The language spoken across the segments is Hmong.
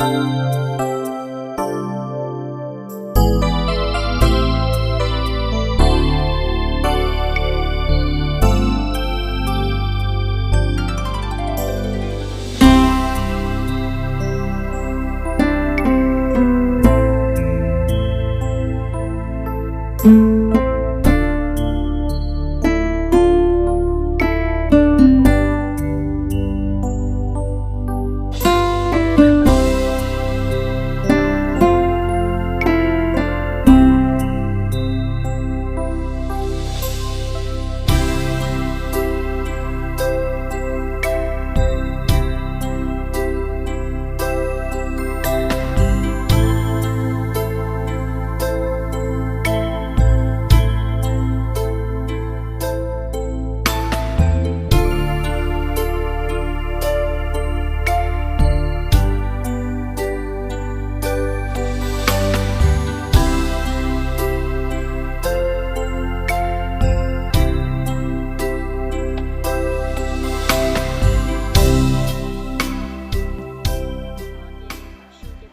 Ces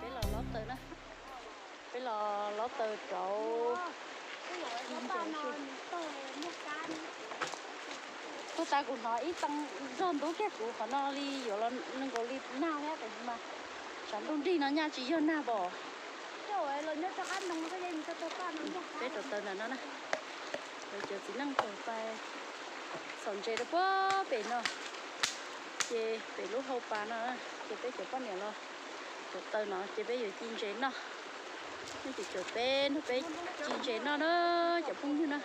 peb los lob taws na, peb los lob taws rau Puag ta kuv hnov ib tee zog ntub kiag kuv qhov no li yuav los nkaus li nag thiab tes mas tshav ntuj nrig no nyaj tsis yog nag pom. Peb rau taws ntawm no na, lawv cov txiv neej tuaj pais txhom ntses rau puag pem no, ces pem lub hau pas no, ces peb cov poj niam los rau taws no ces peb yuav ci ntses noj. Nej cov caum peb nrog peb ci ntses noj na, cov phooj ywg na.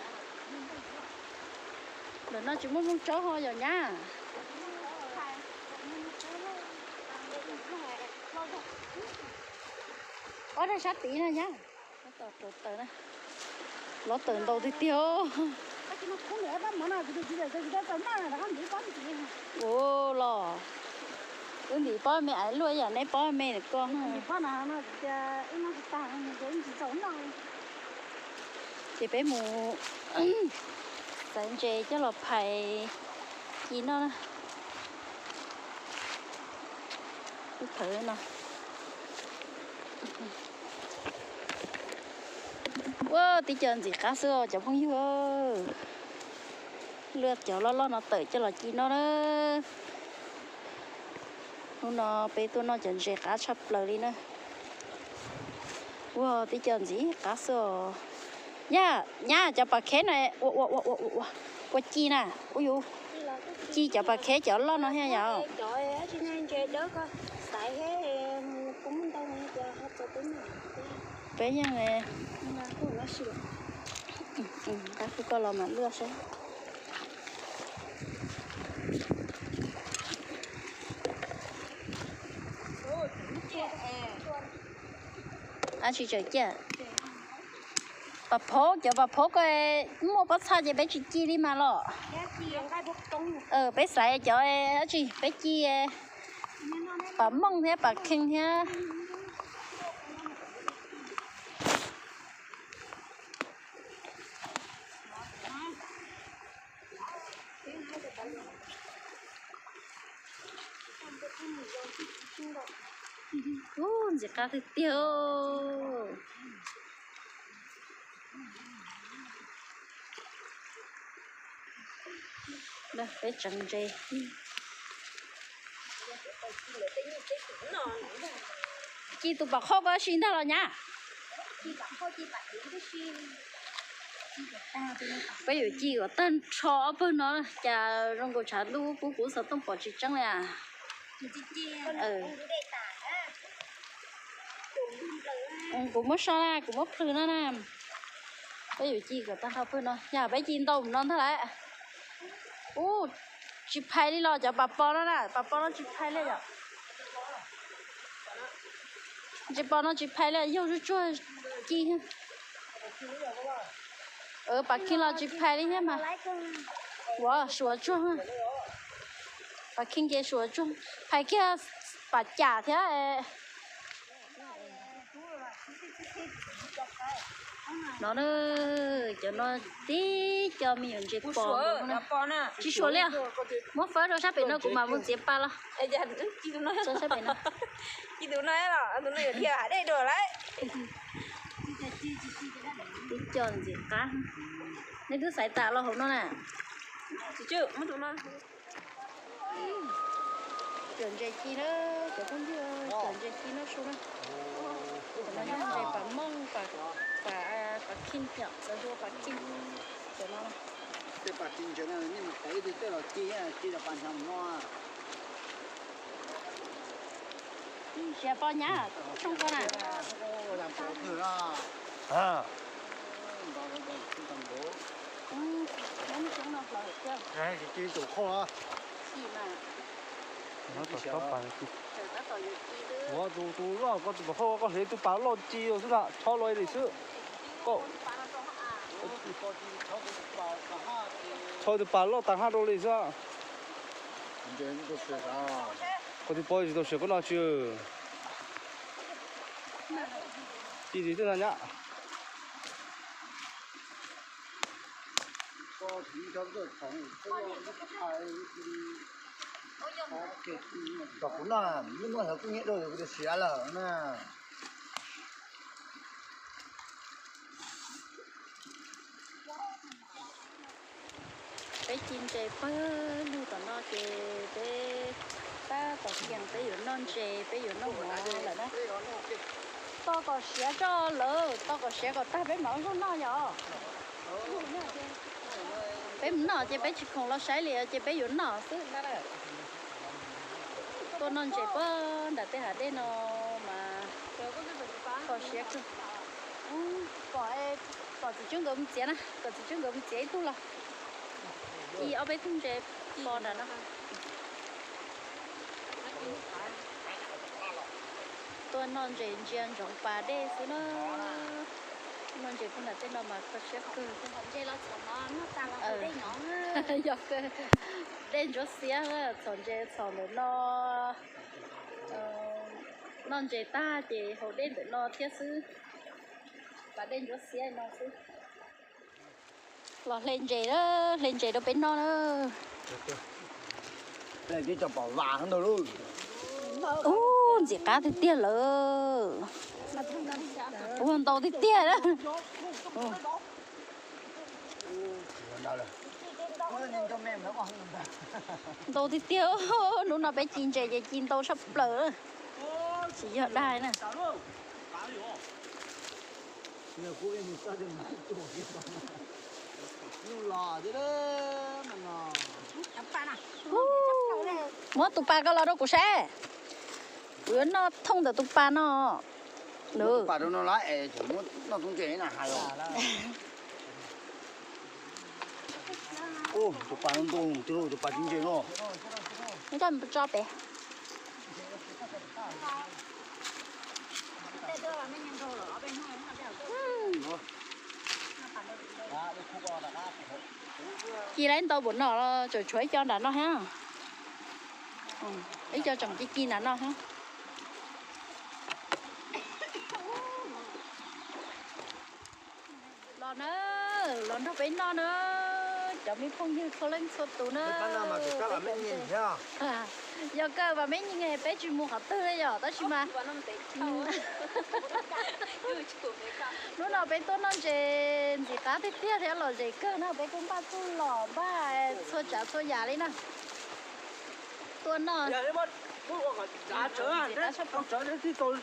Ntawm no tsis muaj hmoov tsaub ho yom nyab? Ob daig sab tid na nyab. Tab tom rau taws na. Lob taws ntau tiag tiag. Ua los wb ntim pob me aiv luaj yam neb pob me ko. Ces peb mus xaiv ntses coj los phais ci noj na. Lub thawv no. Ua tib co ntxim qab xwb os cov phooj ywg. Luaj cov loj loj no tawm coj los ci noj na. Hnub no peb tuaj noj cov ntses qab tshaj plaws li na. Ua tib co ntxim qab xwb os. Yaj, nyab, cov pas kheb no ua, ua, ua, ua, ua ci na, ua yus ci cov pas kheb cov loj no thiab yom? Peb yeej, tab sis koj los mam luaj saib. Dab tsi tseem ciaj? Pas phaub, cov pas phaub ko muaj pob txha ces peb tsis ci li mas los. Peb xaiv cov dab tsi peb ci, pas mooj thiab pas khee thiab. Ub, ntxim qab tiag tiag. Peb tseev ntses. Ci tus pas qhoj ko si ntag los nyab? Peb yuav ci kom tag nrho ob pawg no, cas zoo nkaus tshav ntuj kub kub xov tooj pom tsis tseeb li as. Kuv muab so na, kuv muab plhws no na. Peb yuav ci kom tag nrho pawg no, yog peb ci ntau no ntag lawm. Ub, tsis phais li los cov pas pos no na, pas pos no tsis phais li yom. Tsis pos no tsis phais li, yaug zuj tsuag ci. Pas khee los tsis phais li thiab mas. Ua suav tsuag, pas khee ces suav tsuag, phais kiag pas cam thiab. No na, cov no tib co me nyuam ntses pos. Tsis suam li. Muab fawb rau sab pem no, kuv mam mus txiav pas los. Rau sab pem no. Tib co ntxim qab. Nej twb xaiv tas los hauv no na. Cov ntses ci na, cov phooj ywg, cov ntses ci noj su na. Cov no yog ntses pam mooj, pam khij, cov hu ua pam khij. Cov no. Tej pam ci ntses no nej mus tau ib tug tej los ci, ci los pam hnyav mus no. Siav poj nyab tshooj ko na. Tus qhov pas, tus loj, koj tus qhov qhov koj hliv tus pas loj ci xwb na, chob loj li xwb. Chob tus pas loj tag haj rau li xwb. Koj tus poj tsis tau siav koj no tsis. Ci li xwb no nyab. Kom kuv noj, muaj hnub no kuv niam dua kuv tias siav lawm na. Peb ci ntses pawg lug tom no ces peb tab tom kiag peb yuav noj ntses, peb yuav noj mov lawm na. Tos kom siav tso lawm, tos kom siav kom tag peb mam ua zog noj yom. Peb mus noj ces peb tsis khoom los saib li ces peb yuav noj xwb. Tuaj noj ntses puag nram tej hav dej no mas kho siab kawg. Kom, kom txiv tswb nkawd mus txiav na, kom txiv tswb nkawd mus txiav ib tug los. Ib ob peb tug ntses pos nram no. Tuaj noj ntses ntsia ntsoov pas dej xwb na. Noj ntses puag nram tej no mas kho siab kawg. Yog kawg, dej ntsuab xiab, txhom ntses txhom ntawm no. Noj ntses tag ces haus dej ntawm no thiab xwb. Pas dej ntsuab xiab no xwb. Los hle ntses, hle ntses rau peb noj na. Ub, ntxim qab tiag tiag lawm. Ua ntau tiag tiag. Ntau tiag tiag, hnub no peb ci ntses ces ci ntau tshaj plaws. Tsis yog dag na. Muab tus pas ko los rau kuv saib. Kuv yuav noj thooj ntawm tus pas no. Tus pas rau no lawm es tseem muab noj tub ntses na hais os. Tus pas no ntau, tus pas ci ntses no. Tso pem. Ci lawm ntau npaum no los tseem tshuav ib co nram no thiab. Ib co tseem ci ci nram no thiab. Los na, los nrog peb noj na, cov me phooj ywg txhua leej txhua tus na. Yog kawg mas me nyeej peb tsis mus qhov twg li yom, tab sis mas hnub no peb tuaj noj ntses ntxim qab tiag tiag thiab lom zem kawg na, peb kuj npaj txuj lom npaj txhua tsav txhua yam li na. Tuaj noj. Tau kawg. Es kuv tuaj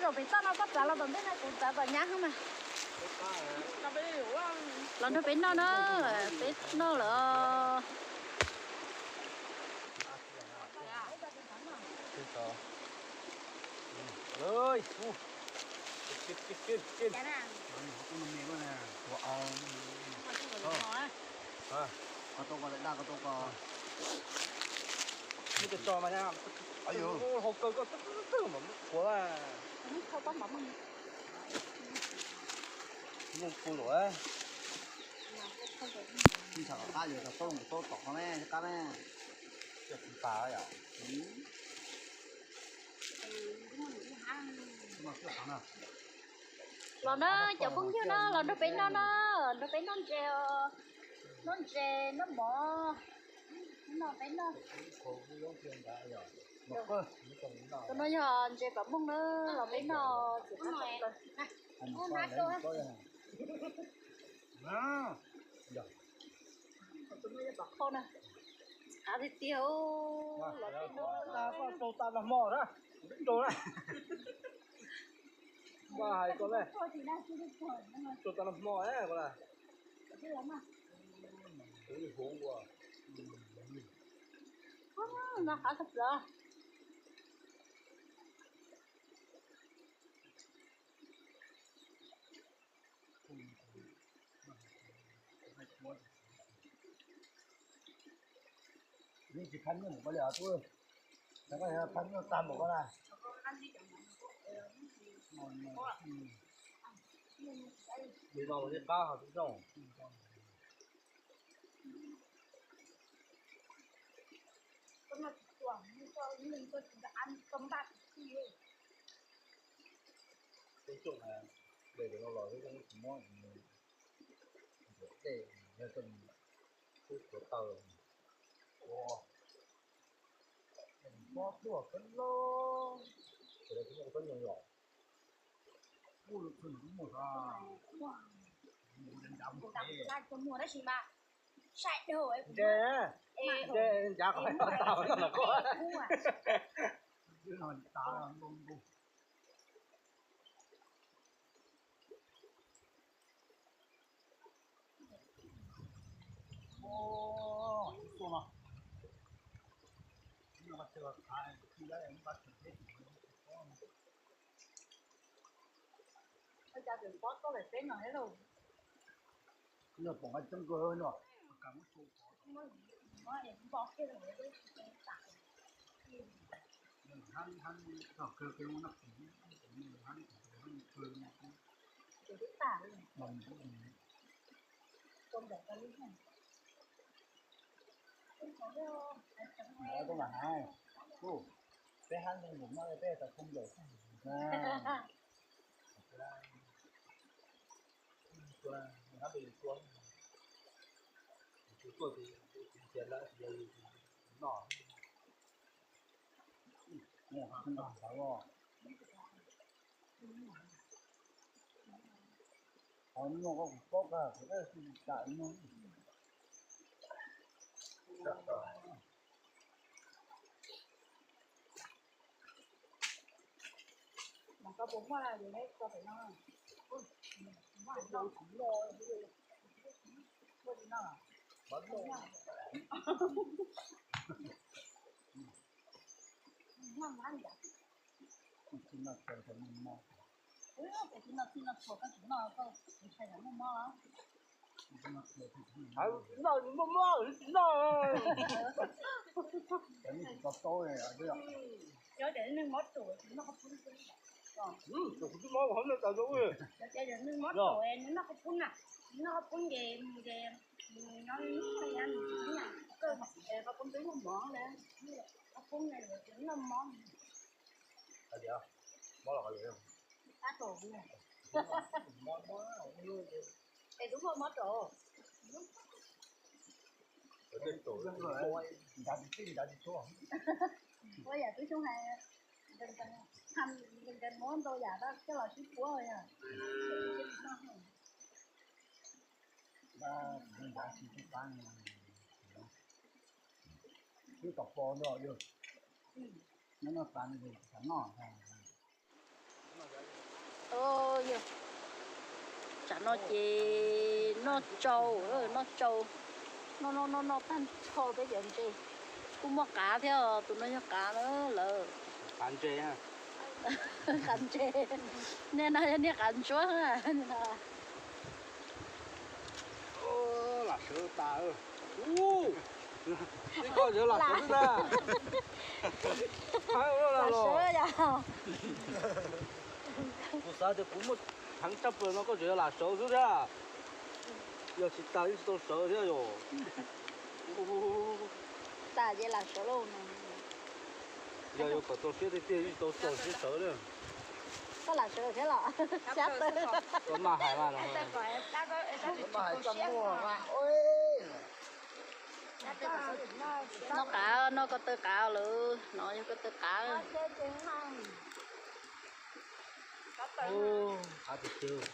zaum pem toj no koj txav los tom ntej no kuv txav tom nyab xwb mas. Los nrog peb noj na, peb noj lawm. Qab yog tau tom qab ne, qab ne. Coj tus pas yom. Los na, cov phooj ywg na, los nrog peb noj na, nrog peb noj ntses os. Noj ntses, noj mov, noj peb noj. Tus no yog ntses pam mooj na, los peb noj txiv qab tau plaws. Tus no yog pam qhoj na, qab tiag tiag. Los peb noj. Koj rau tas los hmo na, rau na. Koj hais koj me, rau tas los hmo na koj na. Tus huv ua. No qab tag plaws. Yeej tsis phab nyuj npaum koj li os tub. Phab nyuj tag npaum koj na. Li no ua li qab hos tub Xyooj. Tub Xyooj, de cov no los tsis muab, dej yog tub tuav taw. Ua, mob tuaj kawg los, sawv daws tsis muaj koj nyob los, kuj lub txog nws kuj muaj xwb. Ntse, ntse, ncav qhov tau no los koj. Ua cas tseem pob tuaj pem teb no thiab lauj? Nws pom nqa coob kawg no. Peb hab noj peb tau koob ncaws. Qhov no koj kuv paub kawg, kuv twb tsis kam noj. Mas koj puas muaj yus neb tso pem no? Muaj li no. Tsis noj txhuas koj tsis noj, koj tsis noj txhuas koj tsis noj. Noj mob mob tsis noj. Cov neeg mob ruam tsis noj qhov poob. Kuv twb mob qhov no tas zoo. Cov neeg mob ruam noj qhov poob na, noj qhov poob ces mus ces nyob qhov poob twb muaj mov na, qhov poob na noj mob. Mob los qhov Es tub muaj mob rau. Ua yam tub xyoo hais, nkees nkees muab ntau yam coj los sib puab yog. Twb tom pos no yog, noj noj tas no yog tsam noj. Tsam no ces noj tsau, noj tsau, noj noj noj noj tag nrho peb cov ntses. Kuj muaj qav thiab, tus no yog qav na lawm. Qav ntses, qav ntses. Niag no yog niag qav ntsuab. Lam sawv tas. Ib koj yog lam sawv xwb na. Kuv xav tias kuv muaj theev tshaj plaws no koj tseem yog lam sawv xwb thiab. Yog tsis tas yeej tsis tau sawv thiab yom. Tas ces lam sawv lauj. Yog yuav kom txaus siab tiag tiag yeej tsis tau txaus siab sawv thiab. Lam sawv thiab los xyab tawg. Ua maj hais mas no. Noj qav, noj ko taw qav lawm, no yog ko taw qav. Qav tiag tiag.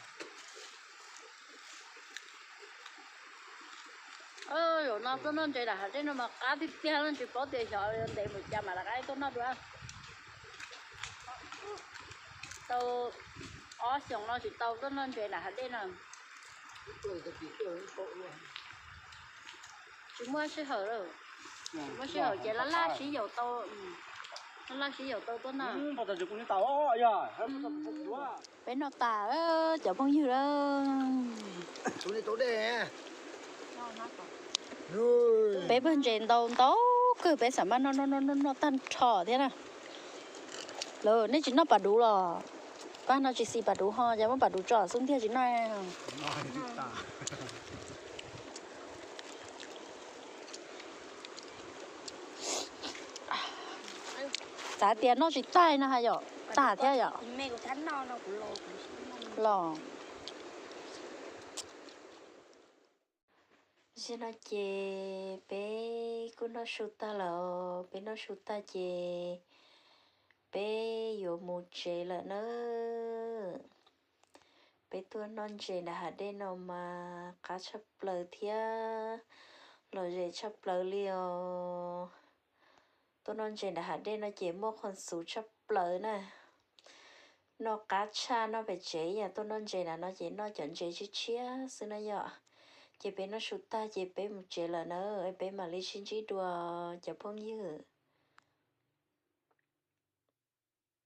Zaum no tuaj noj ntses nram hav dej no mas qab tiag tiag, tsis paub tias xyov yuav ntev mus cas mas rov qab tuaj noj dua. Tau ob xyoos no tsis tau tuaj noj ntses nram hav dej no. Tsis muaj sij hawm, tsis muaj sij hawm ces laj laj sib yaum tau, laj laj sib yaum tau tuaj noj. Peb noj tas, cov phooj ywg a. Peb pawg ntses ntau ntau kawg, peb xav mas noj noj noj noj tag nrho thiab na. Lawv nej tsis noj pas duv los? Pab no tsis xis pas duv ho, ces muab pas duv tso xub ntiag tsis noj. Xav tias noj tsis tag no ha yom, tag thiab yom. Los zaum no ces peb kuj noj su tag lawm, peb noj su tag ces peb yuav mus tsev lawm na. Peb tuaj noj ntses nram hav dej no mas qab tshaj plaws thiab lom zem tshaj plaws li os. Tuaj noj ntses nram hav dej no ces muaj qhov xov tshaj plaws na. Noj qab tshaj noj pem tsev, yog tuaj noj ntses nram no ces noj cov ntses tshiab tshiab xwb na yom. Ces peb noj su tag ces peb mus tsev lawm na, peb mam li sib ntsib dua cov phooj ywg.